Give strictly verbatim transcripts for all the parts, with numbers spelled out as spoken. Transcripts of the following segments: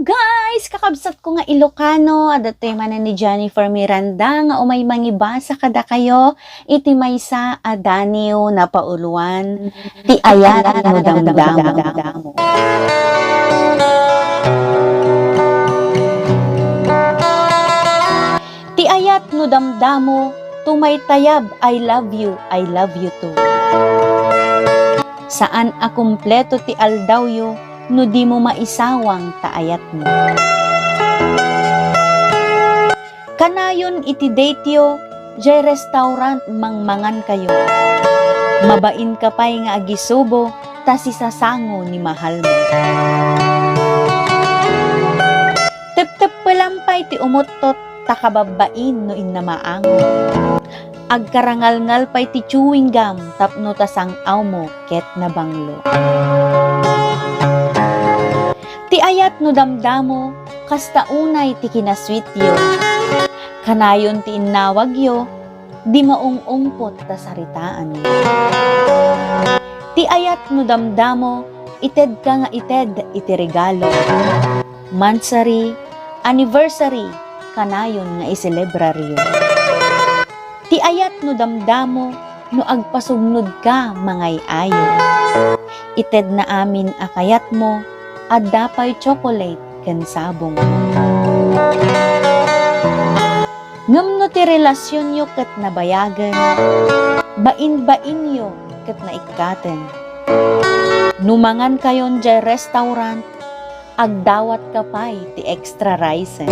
Guys, kakabsat ko nga Ilocano, adda toy manen ni Jennifer Miranda nga umay mangibasa kadakayo iti maysa a daniw napauluan, Ti Ayat no Damdamo. Ti ayat no damdamo, tumaytayab, I love you, I love you too. Saan a kumpleto ti aldawyo no dimo maisawang ta ayatmo. Kanayon iti dateyo, jay restaurant mangmangankayo. Mabainka pay nga agisubo ta sisasango ni mahalmo. Tepteppelam pay ti umuttot ta kababbain no innamaango. Agkarangalngal pay ti chewing gum tapno ta sang-awmo ket nabanglo. Ti ayat no damdamo, kasta unay ti kinasweetyo. Kanayon ti innawagyo, di maung-ungpot ta saritaanyo. Ti ayat no damdamo, itedka nga ited iti regalo. Monthsary, anniversary, kanayon nga iselebraryo. Ti ayat no damdamo, no agpasugnodka mangay-ayo. Itedna amin a kayatmo, adda pay chocolate ken sabong. Ngem no ti relasionyo ket nabayagen, bain-bainyo ket naikkaten. No mangankayon jay restaurant, agdawatka pay ti extra rice.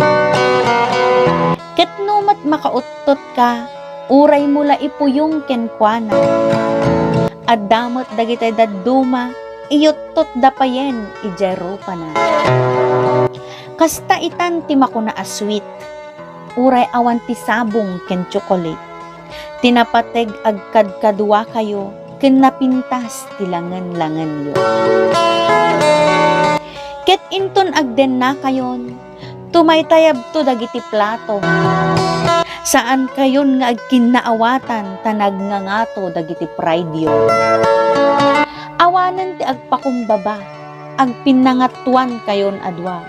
Ket no met makauttotka, uraymo la ipuyong kenkuana. Adda met dagitay dadduma, iyuttotda payen idiay rupana. Kasta itan ti makuna a sweet, uray awan ti sabong ken tsokolate. Ti napateg agkadkaduakayo ken napintas ti langen-langenyo. Ket inton agdennakayon, tumaytayabto dagiti plato. Saankayon nga agkinnaawatan ta nagngangato dagiti prideyo. Awanen ti agpakumbaba, agpinnangatoankayon a dua.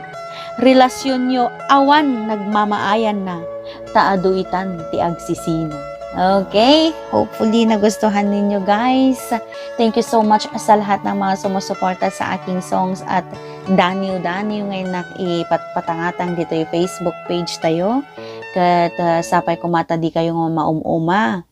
Relasionyo awan nagmamaayanna, ta adu itan ti agsisina. Okay, hopefully nagustuhan ninyo, guys. Thank you so much sa lahat ng mga sumusuporta sa aking songs at daniw-daniw nga inak ipatpatangatang ditoy Facebook page tayo. Ket, ah, sapay koma ta dikayo nga maum-uma.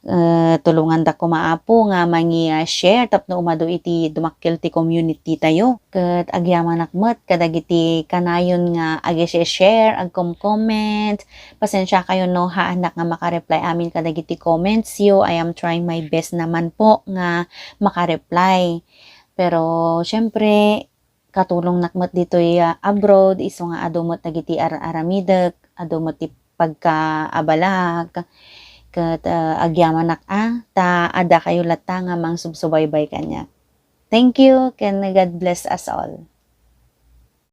Eh, tulonganda koma, Apo, nga mangi-, ah, share tapno umadu iti dumakkel ti community tayo. Ket agyamanak met kadagiti kanayon nga agi-share, agkom-comment. Pasensiakayo no haanak nga makareply amin kadagiti comments yo. I am trying my best naman po nga makareply. Pero, syempre, katulongnak met ditoy, ah, abroad, isu nga adu met dagiti ar-, aramidek, adu met ti pagkaabalak, ket, ah, agyamanak a, ta adda kayo latta nga mangsubsubaybay kaniak. Thank you, ken God bless us all.